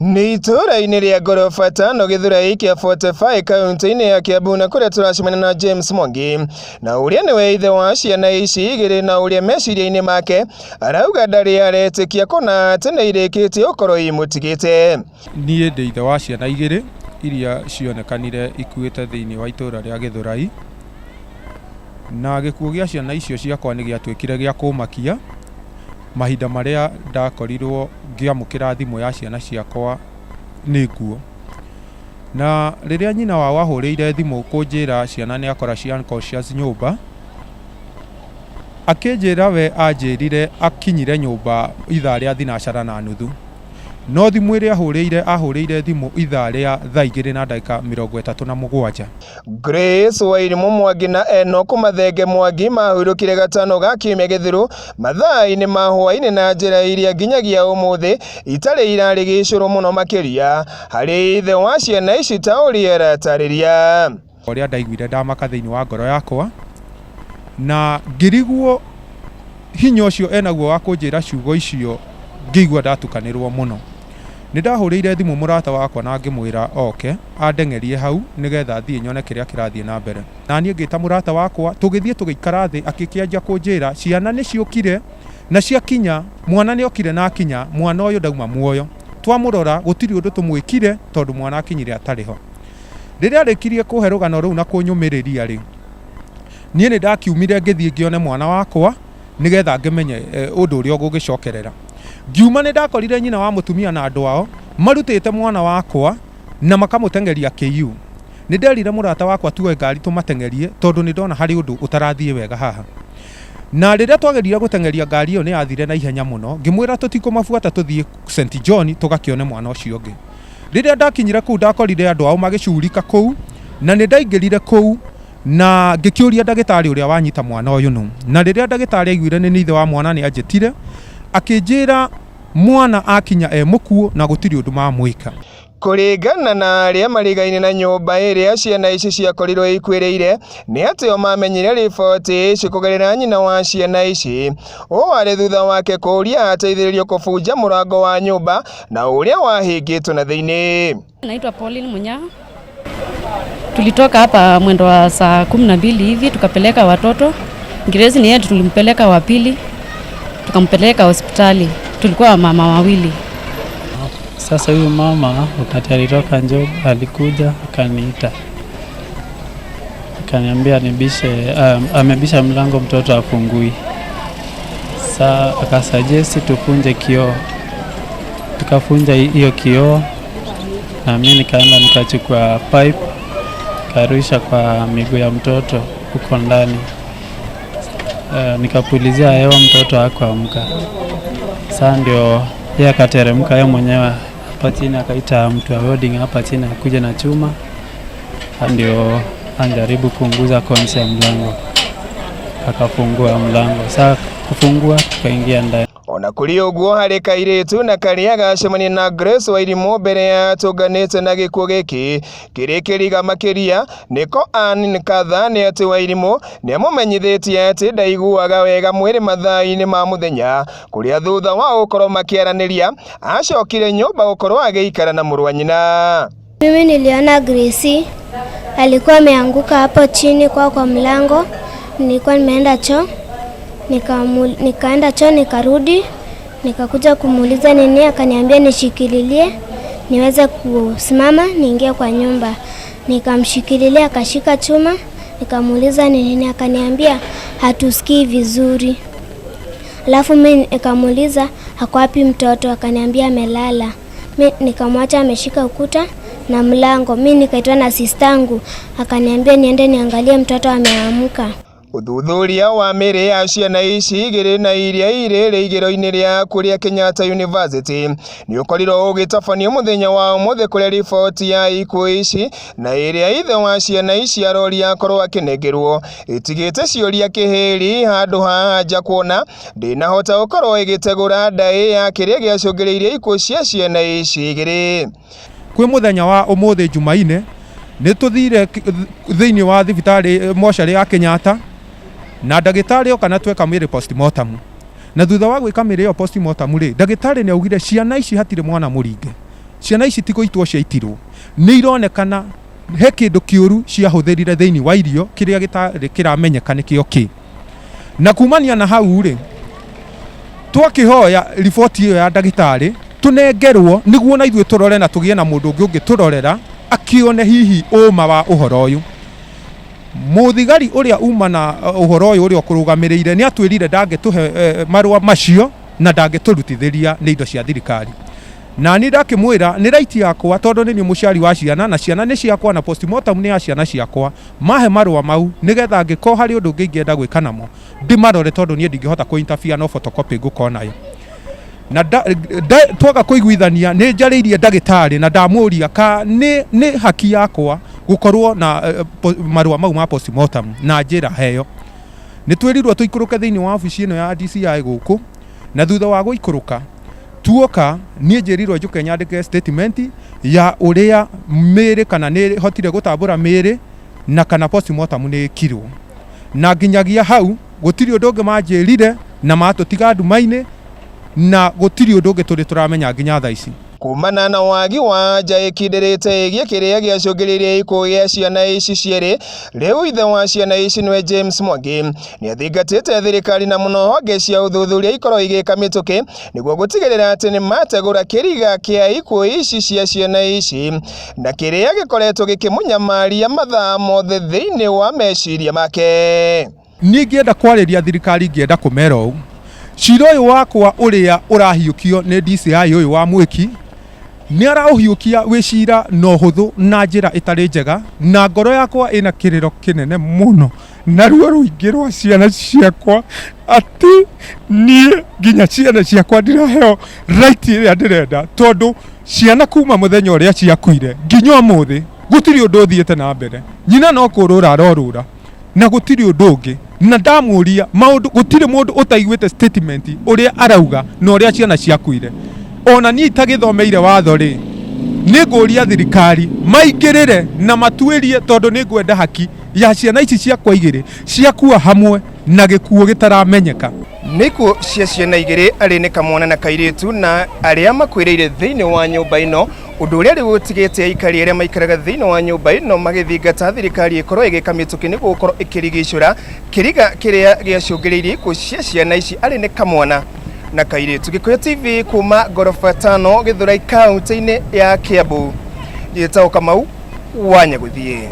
Nĩ itũũra-inĩ rĩa ngoroba tano Gĩthũrai kĩa 45 kaunti-inĩ ya Kiambu na kũrĩa tũracemania na James Mwangi na ũrĩa nĩwe ithe wa ciana ici igĩrĩ na ũrĩa meciria-inĩ make arauga ndarĩ aretĩkia kũna atĩ nĩ irĩkĩtie gũkorwo imũtigĩte. Niĩ ndĩ ithe wa ciana igĩrĩ iria cionekanire ikuĩte thĩinĩ wa itũũra rĩa Gĩthũrai, na gĩkuũ gĩa ciana icio ciakwa nĩ gĩatuĩkire gĩa kũmakia mahinda marĩa ndakorirwo ngĩamũkĩra thimũ ya ciana ciakwa nĩ nguo. Na rĩrĩa nyina wao ahũrĩire thimũ kũnjĩra ciana nĩ akora ci unconscious nyũmba, akĩnjĩra we anjĩrire akinyire nyũmba ithaa rĩa thinacara na nuthu. No thimũ ĩrĩa ahũrĩire, ahũrĩire thimũ ithaa rĩa thaa igĩrĩ na ndagĩka 37. Grace Wairimũ Mwangi na Enock Mathenge Mwangi mahurũkire gatano ga kiumia gĩthiru mathaa-inĩ ma hwaĩ-inĩ na njĩra iria nginyagia ũmũthĩ itarĩ irarigicũrwo mũno makĩria harĩ ithe wa ciana ici ta ũrĩa aratarĩria. Ũrĩa ndaiguire ndamaka thĩinĩ wa ngoro yakwa na ngĩrigwo hinya ũcio enaguo wa kũnjĩra ciugo icio ngĩigua ndatukanĩrwo mũno. Nĩ ndahũrĩire thimũ mũrata wakwa na ngĩmwĩra oke andeng'erie hau nĩgetha thiĩ nyone kĩrĩa kĩrathiĩ na mbere. Na niĩ ngĩta mũrata wakwa tũgĩthiĩ tũgĩikara thĩ akĩkĩanjia kũnjĩra ciana nĩ ciũkire na ciakinya, mwana nĩ okire na akinya, mwana ũyũ ndauma muoyo. Twamũrora gũtirĩ ũndũ tũmwĩkire tondũ mwana akinyire atarĩ ho. Rĩrĩa arĩkirie kũhe rũgano rũu na kũnyũmĩrĩria rĩ, niĩ nĩ ndakiumire ngĩthiĩ ngĩone mwana wakwa nĩgetha ngĩmenye ũndũ ũrĩa ũgũgĩcokerera. Ngiuma nĩ ndakorire nyina wa mũtumia na andũ ao marutĩte mwana wakwa na makamũteng'eria KU. Nĩ nderire mũrata wakwa tuoe ngari tũmateng'erie tondũ nĩ ndona harĩ ũndũ ũtarathiĩ wega haha. Na rĩrĩa twagerire gũteng'eria ngari ĩyo nĩ yathire na ihenya mũno, ngĩmwĩra tũtikũmabuata tũthiĩ St John tũgakĩone mwana ũcio ũngĩ. Rĩrĩa ndakinyire kũu ndakorire andũ ao magĩcurika kũu na nĩ ndaingĩrire kũu na ngĩkĩũria ndagĩtarĩ ũrĩa wanyita mwana ũyũ nũ. Na rĩrĩa ndagĩtarĩ aiguire nĩ niĩ ithe wa mwana nĩ anjĩtire akĩnjĩra mwana akinya e mũkuũ na gũtirĩ ũndũ mamwĩka. Kũringana na arĩa marigaine na nyũmba ĩrĩa ciana ici ciakorirwo ikuĩrĩire, nĩ atĩ o mamenyire riboti ici kũgerera nyina wa ciana ici. Ũũ warĩ thutha wake kũũria ateithĩrĩrio kũbunja mũrango wa nyũmba na ũrĩa wahingĩtwo na thĩinĩ. Naitwa Pauline Munya. Tulitoka hapa mwendo wa saa 12 hivi tukapeleka watoto. Grace ni yetu tulimpeleka wa pili, tukampeleka hospitali. Tulikuwa mama wawili. Sasa huyu mama wakati alitoka job alikuja akaniita akaniambia nibishe, amebisha mlango mtoto afungui. Sa akasuggest tufunje kioo, tukafunja hiyo kioo, na mimi nikaenda nikachukua pipe karusha kwa miguu ya mtoto huko ndani. Nikapulizia hewa, mtoto hakuamka. Sasa ndio yeye akateremka yeye mwenyewe hapa chini, akaita mtu wa welding hapa chini akuja na chuma, ndio anjaribu kuunguza konsi ya mlango, akafungua mlango. Sasa kufungua, tukaingia ndani. Ona kũrĩ ũguo harĩ kairĩtu na karĩa gacemania na Grace Wairimu mbere ya tũnganĩte na gĩkuũ gĩkĩ kĩrĩ kĩriga makĩria nĩko Ann Nkatha nĩ atĩ Wairimu nĩamũmenyithĩtie atĩ ndaiguaga wega mwĩrĩ mathaa-inĩ ma mũthenya kũrĩa thutha wa gũkorwo makĩaranĩria acokire nyũmba gũkorwo agĩikara na mũrũ wa nyina. Mimi niliona Gracie alikuwa ameanguka hapo chini kwa mlango. Nilikuwa nimeenda choo, nikaenda choo nikarudi, nikakuja kumuuliza nini, akaniambia nishikililie niweze kusimama niingie kwa nyumba. Nikamshikililia akashika chuma, nikamuuliza ni nini, akaniambia hatusikii vizuri. Alafu mimi nikamuuliza ako wapi mtoto, akaniambia amelala. Mi nikamwacha ameshika ukuta na mlango. Mi nikaitwa na sistangu, akaniambia niende niangalie mtoto ameamka. Ũthuthuria wa mĩĩrĩ ya ciana ici igĩrĩ na iria irĩ rĩigĩro-inĩ rĩa kũrĩa Kenyatta University nĩ ũkorirwo ũgĩtabanio mũthenya wa ũmũthĩ kũrĩa riboti ya ikuũ ici na ĩrĩa ithe wa ciana ici aroria akorwo akĩnengerwo ĩtigĩte ciũria kĩhĩri handũ ha anja kuona ndĩnahota gũkorwo ĩgĩtegũra ndaĩ ya kĩrĩa gĩacũngĩrĩirie ikuũ cia ciana ici igĩrĩ. Kwĩ mũthenya wa ũmũthĩ Jumaine nĩ tũthire thĩinĩ wa thibitarĩ mocarĩ ya Kenyatta na ndagĩtarĩ oka na tweka mĩrĩ postmortem, na thutha wa gwĩka mĩrĩ ĩyo postmortem rĩ, ndagĩtarĩ nĩ augire ciana ici hatirĩ mwana mũringe. Ciana ici ti gũitwo ciaitirwo, nĩ ironekana he kĩndũ kĩũru ciahũthĩrire thĩinĩ wa irio kĩrĩa gĩtarĩ kĩramenyeka nĩkĩo kĩ. Na kumania na hau rĩ, twakĩhoya riboti ĩyo ya ndagĩtarĩ tũnengerwo nĩguo na ithuĩ tũrore na tũgĩe na mũndũ ũngĩ ũngĩtũrorera akĩone hihi ũma wa ũhoro ũyũ. Mũthigari ũrĩa uma na ũhoro ũyũ ũrĩa ũkũrũgamĩrĩire nĩ atwĩrire ndangĩtũhe marũa macio na ndangĩtũrutithĩria nĩ indo cia thirikari. Na niĩ ndakĩmwĩra nĩ right yakwa tondũ nĩ niĩ mũciari wa ciana na ciana nĩ ciakwa na postmortem nĩ ya ciana ciakwa, mahe marũa mau nĩgetha angĩkorwo harĩ ũndũ ũngĩ ingĩenda gwĩka namo ndĩmarore tondũ niĩ ndingĩhota kũ interfere no photocopy ngũkorwo nayo. Na twaga kũiguithania nĩ njarĩirie ndagĩtarĩ na ndamũria ka nĩ haki yakwa gũkorwo na marũa mau ma postmortem na njĩra heo. Nĩ twĩrirwo tũikũrũke thĩinĩ wa obici ĩno ya DCI gũkũ, na thutha wa gũikũrũka tuoka niĩ njĩrirwo njũke nyandĩke statement ya ũrĩa mĩĩrĩ kana nĩ hotire gũtambũra mĩĩrĩ na kana postmortem nĩ ĩkirwo. Na nginyagia hau gũtirĩ ũndũ ũngĩ manjĩrire na matũtiga nduma-inĩ na gũtirĩ ũndũ ũngĩ tũrĩ tũramenya nginya thaa ici. Kumana na wagi wa nja ĩkindĩrĩte ĩgiĩ kĩrĩa gĩacũngĩrĩirie ikuũ gĩa ciana ici cierĩ, rĩu ithe wa ciana ici nĩwe James Mwangi nĩathingatĩte thirikari na mũno honge cia ũthuthuria ikorwo igĩka mĩtũkĩ nĩguo gũtigĩrĩra atĩ nĩmategũra kĩriga kĩa ikuũ ici cia ciana ici na kĩrĩa gĩkoretwo gĩkĩmũnyamaria mathaa mothe thĩinĩ wa meciria make. Niĩ ingĩenda kwarĩria thirikari ingĩenda kũmera ũũ, cira ũyũ wakwa ũrĩa ũrahiũkio nĩ DCI ũyũ wa Mwĩki nĩ araũhiũkia wĩ cira na ũhũthũ na njĩra ĩtarĩ njega, na ngoro yakwa ĩna kĩrĩro kĩnene mũno na ruo rũingĩ rwa ciana ciakwa atĩ niĩ nginya ciana ciakwa ndiraheo right ĩrĩa ndĩrenda, tondũ ciana kuma mũthenya ũrĩa ciakuire nginya ũmũthĩ gũtirĩ ũndũ ũthiĩte na mbere. Nyina no kũrũra arorũra na gũtirĩ ũndũ ũngĩ, na ndamũria maũndũ gũtirĩ mũndũ ũtaiguĩte statement ũrĩa arauga na ũrĩa ciana ciakuire. Ona niĩ itagĩthomeire watho rĩ, nĩ ngũria thirikari maingĩrĩre na matuĩrie, tondũ nĩ ngwenda haki ya ciana ici ciakwa igĩrĩ ciakua hamwe na gĩkuũ gĩtaramenyeka. Nĩ ikuũ cia ciana igĩrĩ arĩ nĩ kamwana na kairĩtu na arĩa makuĩrĩire thĩinĩ wa nyũmba ĩno, ũndũ ũrĩa rĩu ũtigĩte aikari arĩa maikaraga thĩinĩ wa nyũmba ĩno magĩthingata thirikari ĩkorwo ĩgĩka mĩtũkĩ nĩguo gũkorwo ĩkĩrigicũra kĩriga kĩrĩa gĩacũngĩrĩirie ikuũ cia ciana ici arĩ nĩ kamwana na kairĩtu. Gĩkũyũ TV kuma ngoroba 5 Gĩthũrai kaunti-inĩ ya Kiambu, njĩtagwo Kamau wa Nyagũthiĩ.